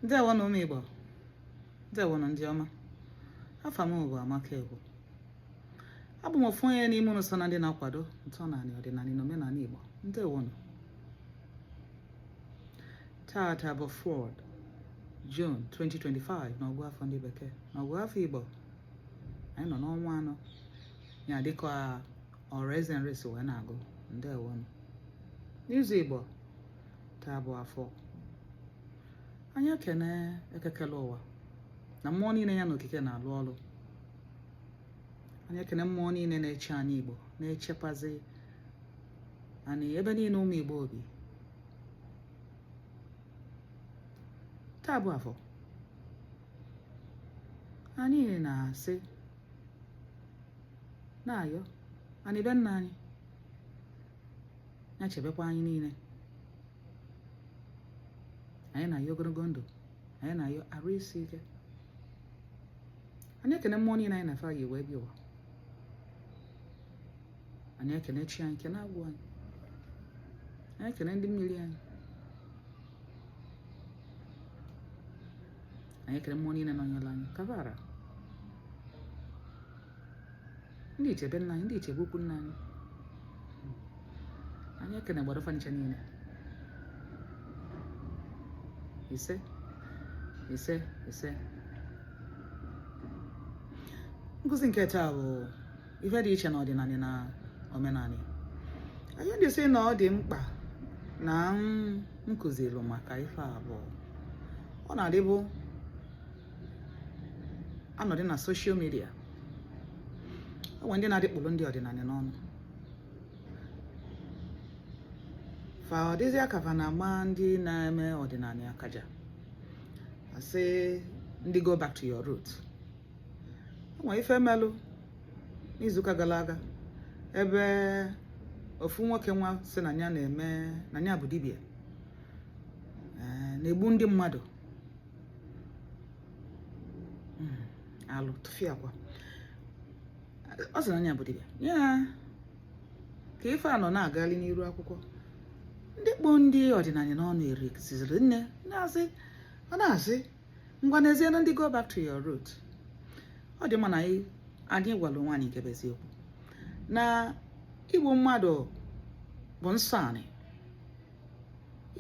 Ndewonụ ụmụ Igbo, ndewonụ ndị ọma. Afa m bụ Amaka Egwu. Abụ m ofu onye n'ime unu so na ndị na-akwado ntọnanị, ọdịnanị na omenanị Igbo. Ndewonụ. Tata bụ 4 June 2025 n'ọgụ afọ ndị bekee. N'ọgụ afọ Igbo, anyị nọ n'ọnwa anọ ya dịka Ọraeze Nri si wee na-agụ. Ndewonụ. N'izu Igbo, taa bụ afọ. Anyị ekene Eke kele ụwa na mmụọ niile ya na okike na-alụ ọlụ. Anyị ekene mmụọ niile na-eche anị Igbo, na-echekwazi anị ebe niile ụmụ Igbo bi. Taa bụ afọ. Anyị na-asị na-ayọ anị be nna anyị ya chebekwa anyị niile. Anyị na-ayọ ogologo ndụ, anyị na-ayọ arụ isi ike. Anyị ekene mmụọ niile anyị na fa yi wee bịa ụwa. Anyị ekene chi anyị, kene agwụ anyị, anyị ekene ndị mmiri anyị, anyị ekene mmụọ niile nọnyere anyị kavara ndị ichie be nna anyị, ndị ichie be ukwu nna anyị. Anyị ekene gbara fa ncha niile. Ise, ise, ise. Nkụzi nke taa bụ ife dị iche na ọdịnanị na omenanị. Anyị ndị sị na ọ dị mkpa na m kụzilu maka ife a bụ ọ na-adịbụ anọdị na social media, o nwere ndị na-adị kpụrụ ndị ọdịnanị n'ọnụ fa, ọ dịzịa ka fa na-ama ndị na-eme ọdịnanị akaja, asị ndị go back to your root. O nwere ife melụ n'izuụka gara aga ebe ofu nwoke nwa sị na ya na-eme na ya bụ dibịa na-egbu ndị mmadụ alụ tụfịakwa. Ọ sị na ya bụ dibịa ya ka ife a nọ na-agali n'iru akwụkwọ, ndị kpọ ndị ọdịnanị n'ọnụ eriziri nne na-asị, ọ na-asị ngwa n'ezie na ndị go back to your root. Ọ dị mma na anyị gwara onwe anyị nke bụ eziokwu na igbu mmadụ bụ nsọ anị,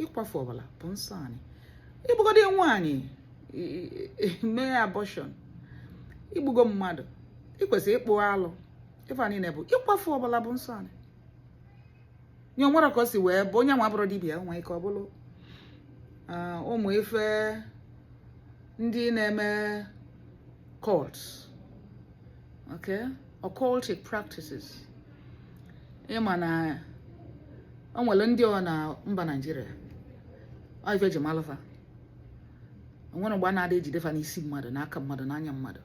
ịkwafu ọbara bụ nsọ anị, igbugodi nwaanyị mee abortion, igbugo mmadụ, ị kwesịrị ịkpụ alụ. Ife a niile bụ ịkwafu ọbara bụ nsọ anị. Nye onwere ka o si wee bụ onye nwa abụrụ dibịa, nwee ike ọ bụrụ ụmụ ife ndị na-eme cults, okay, occultic practices. Ịma na o nwere ndị ọ na mba Naijiria ọ ife eji malụ fa, o nwere mgbe a na-adị ejide fa n'isi mmadụ, n'aka mmadụ, n'anya mmadụ.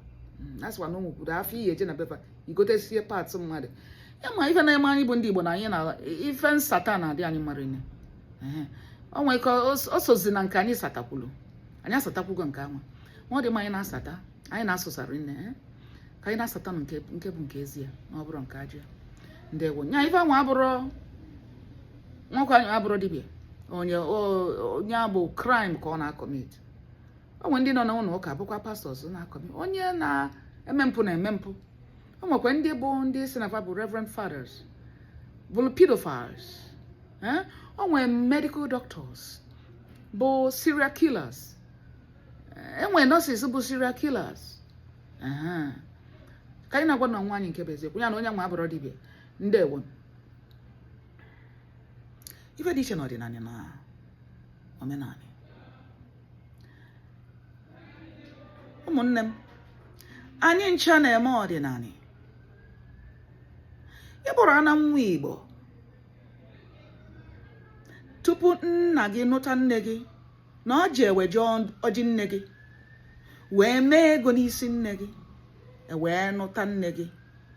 A sịkwa na ụmụ kwuru afọ iyi eje na be fa igotesie parts mmadụ. Ya ma ife na-eme anyị bụ ndị Igbo na anyị na ife nsata na-adị anyị mara nne. O nwere ike o sozi na nke anyị satakwulu, anyị asatakwugo nke anwa, ma ọ dị mma anyị na-asata, anyị na-asụsarị nne ka anyị na-asata nke nke bụ nke ezie na ọ bụrụ nke ajọ. Ndewo. Nya ife anwa abụrụ nwoke anyị abụrụ dibịa, onye onye bụ crime ka ọ na-acommit. O nwere ndị nọ n'ụlọ ụka bụkwa pastors na-acommit, onye na-eme mpụ na-eme mpụ. O nwekwa ndị bụ ndị si na fa bụ reverend fathers bụrụ pedophiles. O nwere medical doctors bụ serial killers, e nwere nurses bụ serial killers. Ka anyị na-agwa na nwa anyị nke bụ eziokwu ya na onye nwa abụrụ dibịa. Ndewo. Ife dị iche na ọdịnanị na omenanị, ụmụnne m, anyị ncha na-eme ọdịnanị. Ị bụrụ ana nwa Igbo tupu nna gị nụta nne gị na ọ ji eweje ọjị nne gị wee mee ego n'isi nne gị, e wee nụta nne gị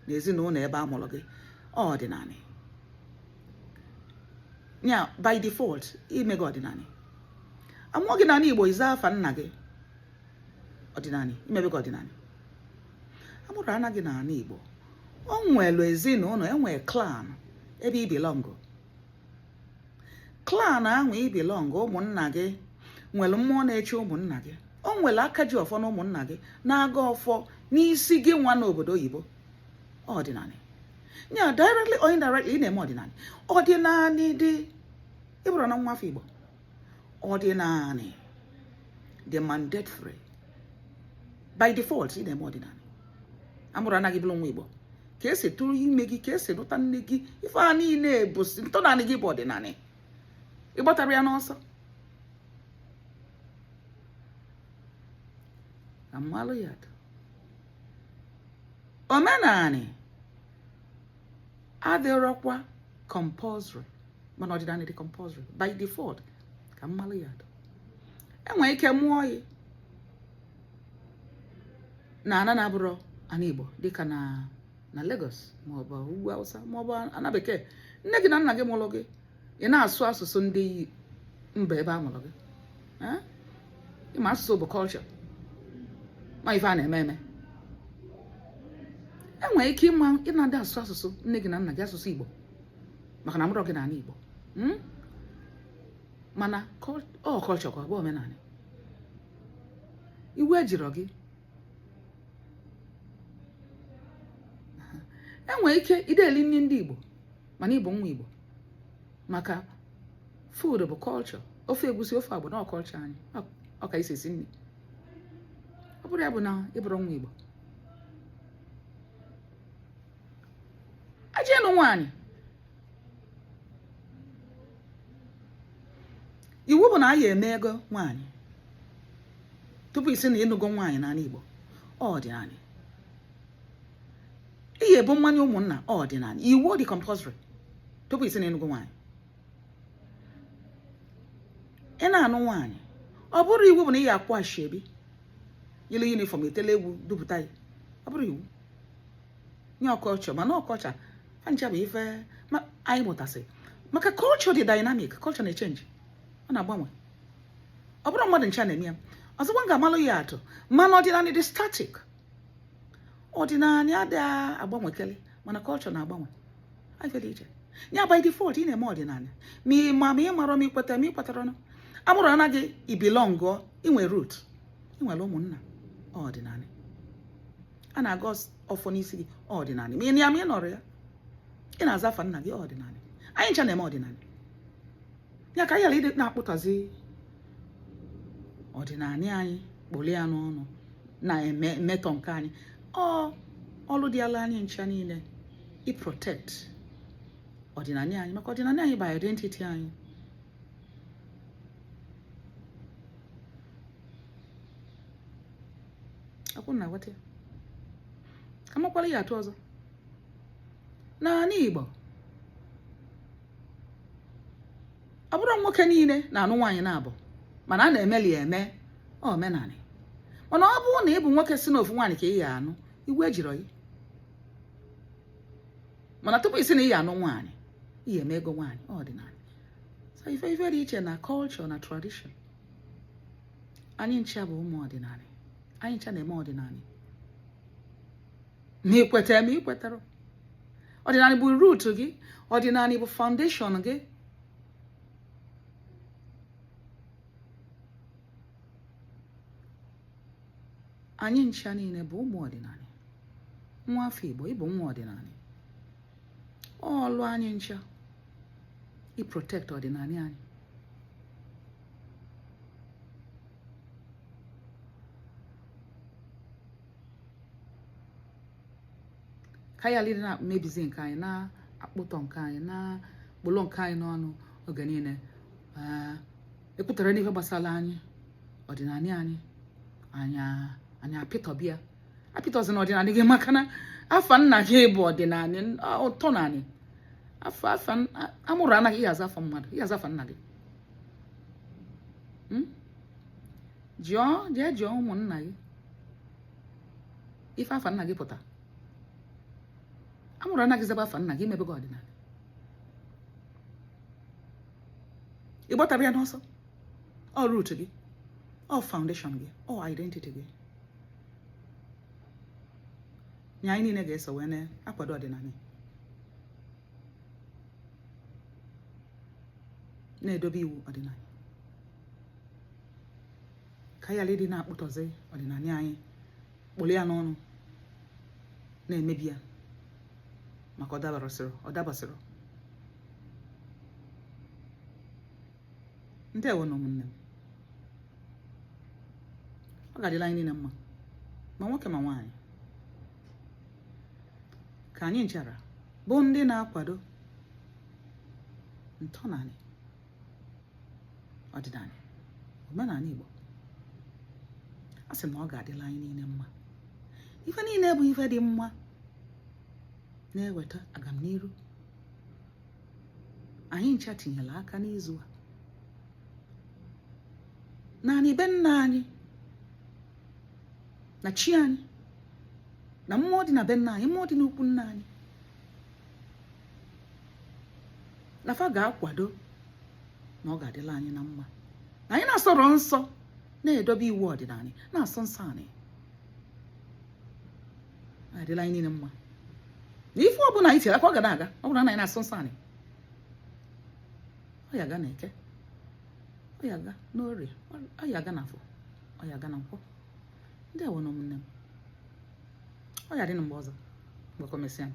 na ezinụlọ ebe a mụrụ gị, ọdịnanị ya by default imego ọdịnanị. Amụọ gị n'ala Igbo, ịza afa nna gị, ọdịnanị, imebego ọdịnanị. Amụrụ ana gị n'ala Igbo, o nwere ezinụlọ, enwere clan ebe i belong. Clan ahụ i belong, ụmụnna gị Nwere mmụọ na-eche ụmụnna gị, o nwere aka ji ọfọ na ụmụnna gị na-agọ ọfọ n'isi gị nwa n'obodo oyibo. Ọdịnanị ya, directly or indirectly, ị na-eme ọdịnanị. Ọdịnanị dị, ị bụrụ na nwa afọ Igbo, ọdịnanị dị mandatory by default. Ị na-eme ọdịnanị, amụrụ anaghị bụrụ nwa Igbo, ka esi tụrụ ime gị, ka esi lụta nne gị, ife a niile bụ ntọnanị gị bụ ọdịnanị. Ị gbatara ya n'ọsọ ka mmalụ ya atụ. Omenanị adịrọkwa compulsory, mana ọdịnanị dị compulsory by default. Ka mmalụ ya atụ, enwere ike mụọ ya na ana na-abụrọ ana Igbo, dịka na Lagos maọbụ ugwu Hausa maọbụ ana bekee. Nne gị na nna gị mụrụ gị, ị na-asụ asụsụ ndị mba ebe a mụrụ gị. Ịma asụsụ bụ culture, ma ife a na-eme eme. Enwere ike ịma ị na-adị asụ asụsụ nne gị na nna gị, asụsụ Igbo, maka na amụrọ gị n'ala Igbo, Mana ọ culture ka ọ bụ omenala, iwu ejirọ gị. Enwere ike ide eli nri ndị Igbo, mana ị bụ nwa Igbo, maka food bụ culture. Ofe egusi, ofe agba na culture anyị, ọ ka isi esi nri. Ọ bụrụ ya bụ na ị bụrụ nwa Igbo, aje ịnụ nwaanyị, iwu bụ na a ya eme ego nwaanyị tupu ị sị na ịnụgo nwaanyị n'ala Igbo. Ọdịnanị. Ị ya ebu mmanya ụmụnna. Ọdịnanị, iwu dị compulsory tupu ị sị na ịnụgo nwaanyị. Ị na-anụ nwaanyị, ọ bụrụ iwu bụ na ị ya akwa ashebi, yiri uniform, etele egwu dupụta ya, ọ bụrụ iwu nye culture. Mana culture ha ncha bụ ife anyị mụtasị, maka culture dị dynamic, culture na-echange, ọ na-agbanwe. Ọ bụrụ mmadụ ncha na-eme ya. Ọzọkwa, m ga-amalụ ya atụ, mana ọdịnanị dị static. Ọdịnanị adịghị agbanwekele, mana culture na-agbanwe. Ife dị iche ya, by default ị na-eme ọdịnanị, ma ị ma ma ị mara, ma ị kweta ma ị kwetara, na amụrụ anaghị i belongụọ, inwe root, ị nwere ụmụnna. Ọdịnanị, a na-agọ ọfọ n'isi gị. Ọdịnanị, ma ị na ya ma ị nọrọ ya, ị na-aza afa nna gị. Ọdịnanị, anyị ncha na-eme ọdịnanị ya, ka anyị ghara ịdị na-akpụtazi ọdịnanị anyị, kpolie ya n'ọnụ na-eme mmetọ nke anyị. Ọ ọlụ dị ala anyị ncha niile i protect ọdịnanị anyị, maka ọdịnanị anyị bụ identity anyị. Akwụ na aghọta ya, amakwala ya atụ ọzọ. N'ala Igbo, ọ bụrụ nwoke niile na-anụ nwaanyị na-abụ, mana a na-emeli ya eme omenanị. Mana ọ bụrụ na ị bụ nwoke si n'ofu nwaanyị ka ị ya anụ, iwu ejirọ gị. Mana tupu ị sị na ị ya anụ nwaanyị, ị ya eme ego nwaanyị. Ọdịnanị. So ife dị iche na culture na tradition. Anyị ncha bụ ụmụ ọdịnanị, anyị ncha na-eme ọdịnanị, ma ị kwetara ma ị kwetara. Ọdịnanị bụ root gị, ọdịnanị bụ foundation gị. Anyị ncha niile bụ ụmụ ọdịnanị. Nwa afọ Igbo, ịbụ nwa ọdịnanị. Ọlụ anyị ncha i protect ọdịnanị anyị. Ka ya liri na-emebizi nke anyị, na-akpụtọ nke anyị, na-akpụlụ nke anyị n'ọnụ oge niile, ekwutara n'ihe gbasara anyị, ọdịnanị anyị, anyị apịtọbịa apịtọzi na ọdịnanị gị, maka na afa nna gị bụ ọdịnanị, ụtọ naanị afa afa amụrụ anaghị ihe aza afa mmadụ, ihe aza afa nna gị. Jụọ, jee jụọ ụmụnna gị ife afa nna gị pụta. Amụrụ anaghị zaba afa nna gị, imebe gị ọdịnanị, ị gbatara ya n'ọsọ. Ọ root gị, ọ foundation gị, ọ identity gị. Nye anyị niile ga-eso wee na-akwado ọdịnanị, na-edobe iwu ọdịnanị. Ka anyị ghara ịdị na-akpụtọzi ọdịnala anyị, kpụrụ ya n'ọnụ, na-emebi ya maka ọ dabarasịrị ọ dabasịrị. Ndewo na ụmụnne m, ọ ga-adịla anyị niile mma, ma nwoke ma nwaanyị. Ka anyị nchara bụ ndị na-akwado ntọnanị, ọdịnanị, omenanị Igbo. A sị m na ọ ga-adịla anyị niile mma. Ife niile bụ ife dị mma na-eweta agamniru. Anyị ncha tinyere aka n'izu a na anị be nna anyị na chi anyị na mmụọ dị na be nna anyị, mmụọ dị n'ukwu nna anyị, na fa ga-akwado na ọ ga-adịla anyị na mma, na anyị na-asọrọ nsọ, na-edobe iwu ọdịnanị, na-asọ nsọ anị, adịla anyị niile mma, na ife ọbụla anyị tinyere aka ọ ga na-aga. Ọ bụrụ na anyị na-asọ nsọ anị, ọ ya aga na Eke, ọ ya aga n'Orie, ọ ya aga na Afọ, ọ ya aga na Nkwọ. Ndewo na ụmụnne m, ọ ya dị na mgbe ọzọ, mgbe ka o mesịa.